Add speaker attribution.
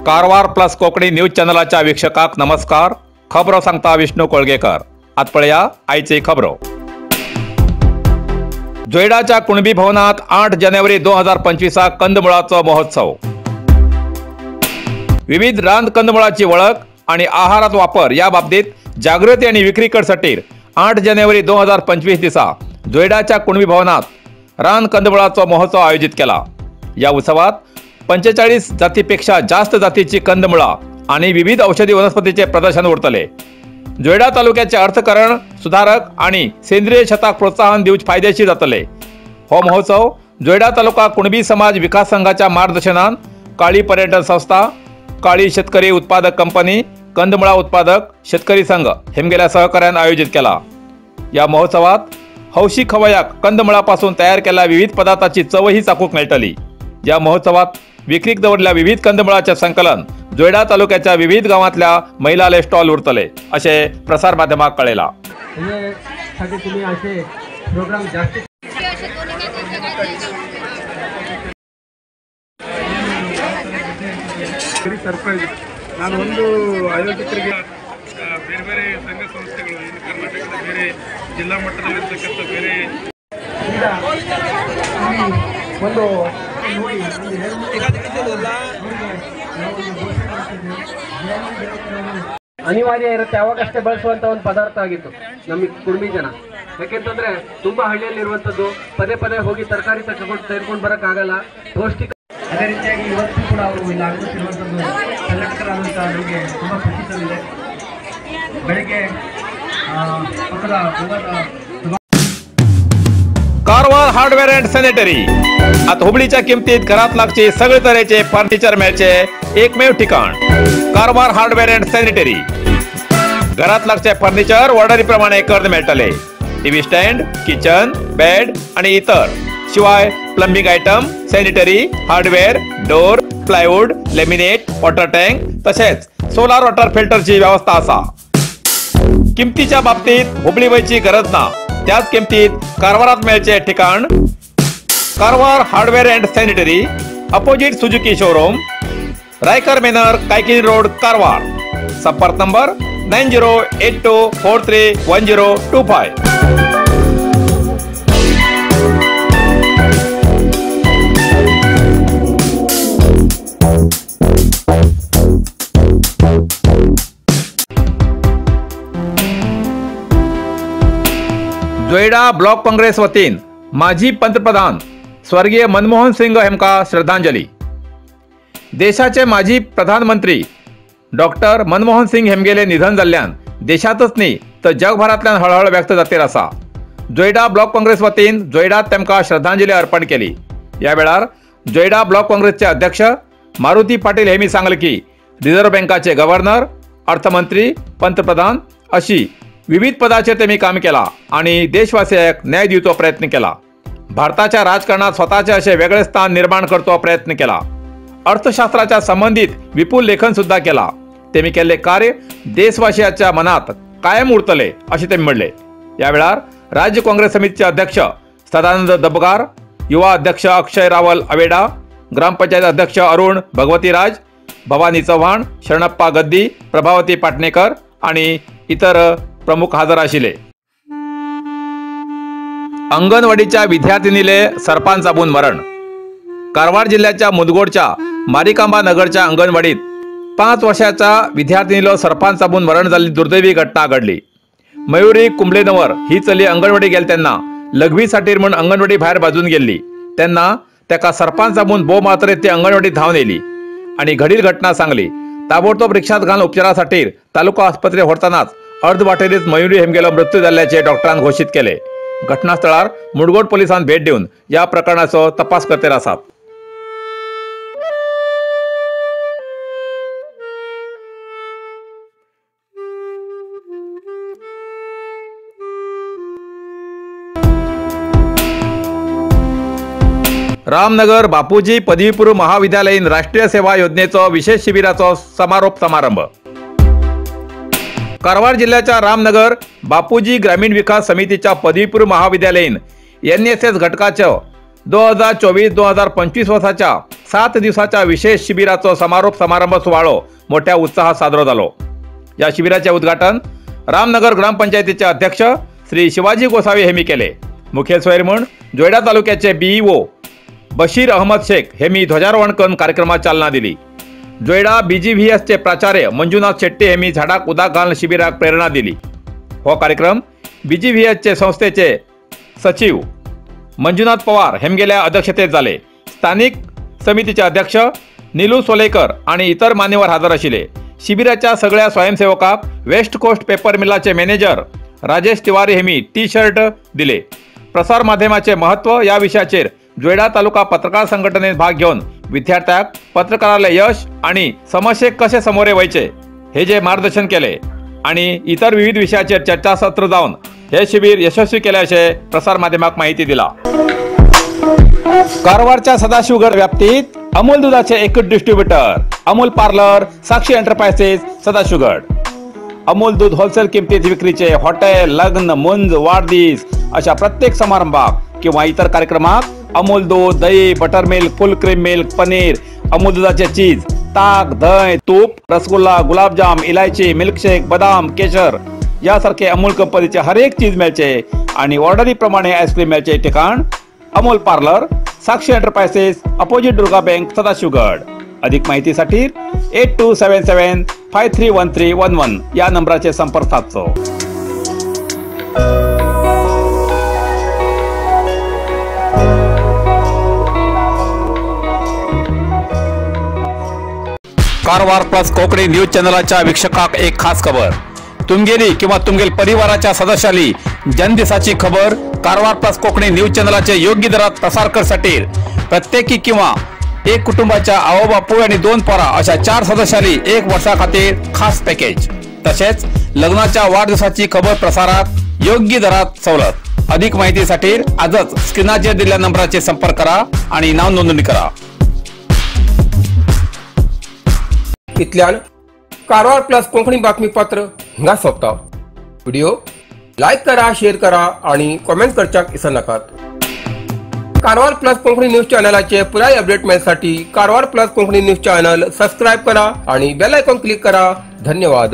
Speaker 1: Karwar plus Konkani news चॅनलाच्या वीक्षकांक नमस्कार। खबरो सांगता विष्णू कोळगेकर। आत पळया आयची खबरो। जोयडाच्या कुणबी भवनात 8 जानेवारी 2025 कंदमुळाचो महोत्सव। विविध रान कंदमुळाची वळख आणि आहारात वापर या बाबतीत जागृती आणि विक्री करसाठी 8 जानेवारी 2025 दिसा जोयडाच्या कुणबी भवनात रान कंदमुळाचो महोत्सव आयोजित केला। या उत्सवात 45 जातीपेक्षा जास्त जातीची कंदमुळा आणि विविध औषधी वनस्पतीचे प्रदर्शन उरतले। जोयडा तालुक्याचे अर्थकारण सुधारक आणि सेंद्रिय शेताक प्रोत्साहन दिवच फायदेशीर जातले। हो महोत्सव जोयडा तालुका कुणबी समाज विकास संघाच्या मार्गदर्शनान काळी पर्यटन संस्था, काळी शेतकरी उत्पादक कंपनी, कंदमुळा उत्पादक शेतकरी संघ हेमगेल्या सहकार्यान आयोजित केला। या महोत्सवात हौशी खवयाक कंदमुळापासून तयार केलेल्या विविध पदार्थाची चवही चाकूक मेळटली। या महोत्सवात विक्रीक दवरलेल्या विविध कंदमुळाचे संकलन जोयडा तालुक्याच्या विविध गावांतल्या महिलाले स्टॉल उरतले असे प्रसार माध्यमाक कळेला।
Speaker 2: तुम्ही असे प्रोग्राम जास्त
Speaker 3: ಸರ್ಪ್ರೈಸ್ ನಾನು ಒಂದು ಆಯೋಜಕರಿಗೆ ಬೇರೆ ಬೇರೆ ಸಂಘ ಸಂಸ್ಥೆಗಳು ಇನ್ನು ಕರ್ನಾಟಕದ ಬೇರೆ ಜಿಲ್ಲಾ ಮಟ್ಟದಲ್ಲಿರ್ತಕ್ಕಂಥ ಬೇರೆ
Speaker 2: ಒಂದು ಅನಿವಾರ್ಯ ಇರುತ್ತೆ, ಅವಾಗಷ್ಟೇ ಬಳಸುವಂತ ಒಂದು ಪದಾರ್ಥ ಆಗಿತ್ತು ನಮಗೆ ಕುರ್ಮಿ ಜನ. ಯಾಕೆಂತಂದ್ರೆ ತುಂಬಾ ಹಳ್ಳಿಯಲ್ಲಿ ಇರುವಂತದ್ದು, ಪದೇ ಪದೇ ಹೋಗಿ ತರಕಾರಿ ತಗೊಂಡು ತೆಗೆದುಕೊಂಡು ಬರೋಕ್ಕಾಗಲ್ಲ. ಪೌಷ್ಟಿಕ ಅದೇ ರೀತಿಯಾಗಿ ಇವತ್ತು ಕೂಡ ಅವರು ಇಲ್ಲಿ ಆಗಮಿಸಿರುವಂಥದ್ದು ಕರ್ನಾಟಕರಾದಂಥ ನಮಗೆ ತುಂಬಾ ಖುಷಿ ತಂದಿದೆ. ಬೆಳಗ್ಗೆ ಪಕ್ಕದ
Speaker 1: कारवार हार्डवेअर अँड सॅनिटरी आता हुबळीच्या किमतीत घरात लागचे सगळे तरेचे फर्निचर मेळचे एकमेव ठिकाण कारवार हार्डवेअर अँड सॅनिटरी। घरात लागचे फर्निचर ऑर्डरीप्रमाणे करून मेळटले। टीव्ही स्टँड, किचन, बेड आणि इतर शिवाय plumbing item, sanitary, hardware, door, plywood, laminate, water tank तसेच सोलार वॉटर फिल्टरची व्यवस्था असा। किमतीच्या बाबतीत हुबळी वयची गरज ना, त्याच किमतीत कारवारात मेळचे ठिकाण Karwar hardware and sanitary, opposite Suzuki showroom, Raikar manor, Kaikini road, Karwar. संपर्क नंबर 9082431025। जोयडा ब्लॉक काँग्रेस वतीन माजी पंतप्रधान स्वर्गीय मनमोहन सिंग हेमका श्रद्धांजली। देशाचे माजी प्रधानमंत्री डॉक्टर मनमोहन सिंग हेमगेले निधन जाल्ल्यान देशातच न्ही तर जगभरांतल्यान हळहळ व्यक्त जातीर आसा। जोयडा ब्लॉक काँग्रेस वतीन जोयडात तेमकां श्रद्धांजली अर्पण केली। या वेळार जोयडा ब्लॉक काँग्रेसचे अध्यक्ष मारुती पाटील हेमी सांगले की रिझर्व्ह बँकाचे गव्हर्नर, अर्थमंत्री, पंतप्रधान अशी विविध पदाचेर तेमी काम केला आणि देशवासियांक न्याय दिवचो प्रयत्न केला। भारताच्या राजकारणात स्वतःचे असे वेगळे स्थान निर्माण करचो प्रयत्न केला। अर्थशास्त्राच्या संबंधित विपुल लेखन सुद्धा केला। तेमी केल्ले कार्य देशवासियांच्या मनात कायम उरतले अशें तेमी म्हणले। या वेळार राज्य काँग्रेस समितीचे अध्यक्ष सदानंद दबगार, युवा अध्यक्ष अक्षय रावल अवेडा, ग्रामपंचायत अध्यक्ष अरुण भगवतीराज, भवानी चव्हाण, शरणप्पा गद्दी, प्रभावती पाटणेकर आणि इतर प्रमुख हजर आशिल्ले। अंगणवाडीच्या विद्यार्थिनीले सर्पान चाबून मरण। कारवार जिल्ह्याच्या मुदगोडच्या मारिकांबा नगरच्या अंगणवाडीत 5 वर्षाच्या विद्यार्थिनीला सर्पान चाबून मरण जाल्ली दुर्दैवी घटना घडली। मयुरी कुंबलेनवर ही चली अंगणवाडी गेल तेन्ना लघवीसाठी म्हूण अंगणवाडी भायर बाजून गेल्ली तेन्ना ताका सर्पान चाबून बोब मारतरीत ती अंगणवाडी धांवन येयली आनी घडील घटना सांगली। ताबडतोब रिक्षात घालून उपचारासाठी तालुका आस्पत्रे व्हरतनाच अर्धवाटेरीच मयुरी हेमगेलो मृत्यू जाल्ल्याचे डॉक्टरान घोषित केले। घटनास्थळार मुडगोड पोलिसांनी भेट दिवन या प्रकरणाचो तपास करतेर आसात। रामनगर बापूजी पदवीपूर्व महाविद्यालयीन राष्ट्रीय सेवा योजनेचो विशेष शिबिराचो समारोप समारंभ। कारवार जिल्ह्याच्या रामनगर बापूजी ग्रामीण विकास समितीच्या पदवीपूर्व महाविद्यालयीन एनएसएस घटकाचो 2024-2025 वर्साच्या 7 दिवसाच्या विशेष शिबिराचो समारोप समारंभ सुवाळो मोठ्या उत्साहात साजरो जालो। या शिबिराचे उद्घाटन रामनगर ग्रामपंचायतीचे अध्यक्ष श्री शिवाजी गोसावी हेमी केले। मुखेल सोयरे म्हूण जोयडा तालुक्याचे बीईओ बशीर अहमद शेख हेमी ध्वजारोहण करून कार्यक्रमाक चालना दिली। जोयडा बीजीव्हीएसचे प्राचार्य मंजुनाथ शेट्टी हेमी झाडाक उदक घालून शिबिराक प्रेरणा दिली। हो कार्यक्रम बीजीव्हीएसचे संस्थेचे सचिव मंजुनाथ पवार हेमगेल्या अध्यक्षतेत जाले। स्थानिक समितीचे अध्यक्ष नीलू सोलेकर आणि इतर मान्यवर हजर आशिल्ले। शिबिराच्या सगळ्या स्वयंसेवकाक वेस्ट कोस्ट पेपर मिलाचे मॅनेजर राजेश तिवारी हेमी टी शर्ट दिले। प्रसार माध्यमाचे महत्व या विषयाचेर जोयडा तालुका पत्रकार संघटनेत भाग घेवन विद्यार्थ्यांक पत्रकाराले यश आणि समस्येक कसे समोरे वयचे हे जे मार्गदर्शन केले आणि इतर विविध विषयाचेर चर्चासत्र जावन हे शिबिर यशस्वी केले असे प्रसार माध्यमाक माहिती दिला। कारवारच्या सदाशिवगड व्याप्तीत अमूल दुधाचे एकच distributor Amul parlour Sakshi enterprises Sadashivgad. Amul दूध होलसेल किमतीत विक्रीचे हॉटेल, लग्न, मुंज, वाढदिवस अशा प्रत्येक समारंभाक किंवा इतर कार्यक्रमाक अमूल दूध, दही, butter milk, full cream milk, paneer, Amul दुधाचे चीज, ताक, दही, तूप, रसगुल्ला, गुलाबजाम, इलायची, मिल्कशेक, बदाम, केशर यासारखे अमूल कंपनीचे हर एक चीज मेळचे आणि ऑर्डरीप्रमाणे आईस्क्रीम मेळचे ठिकाण Amul parlour Sakshi enterprises opposite Durga bank Sadashivgad. अधिक माहितीसाठी 8277 531311 या नंबराचे संपर्क साधचो। कारवार प्लस कोकणी न्यूज चॅनलाच्या वीक्षकाक एक खास खबर। तुमगेली किंवा तुमगेल परिवाराच्या सदस्याली जन्मदिवसाची खबर कारवार प्लस कोकणी न्यूज चॅनलाचे योग्य दरात प्रसार करसाठी प्रत्येकी किंवा एक कुटुंबाच्या आवो बापूय आणि 2 पोरा अशा 4 सदस्याली 1 वर्षा खातीर खास पॅकेज। तसेच लग्नाच्या वाढदिवसाची खबर प्रसारात योग्य दरात सवलत। अधिक माहितीसाठी आजच स्क्रीनाचेर दिलेल्या नंबराचे संपर्क करा आणि नाव नोंदणी करा।
Speaker 4: इतल्यान कारवार प्लस कोंकणी बातमीपत्र हिंगा सोंपता। व्हिडिओ लायक करा, शेअर करा आणि कॉमेंट करच्याक विसरनाकात। कारवार प्लस कोंकणी न्यूज चॅनलाचे पुराय update मेळसाठी Karwar plus Konkani news channel subscribe करा आणि बेल आयकॉन क्लिक करा। धन्यवाद।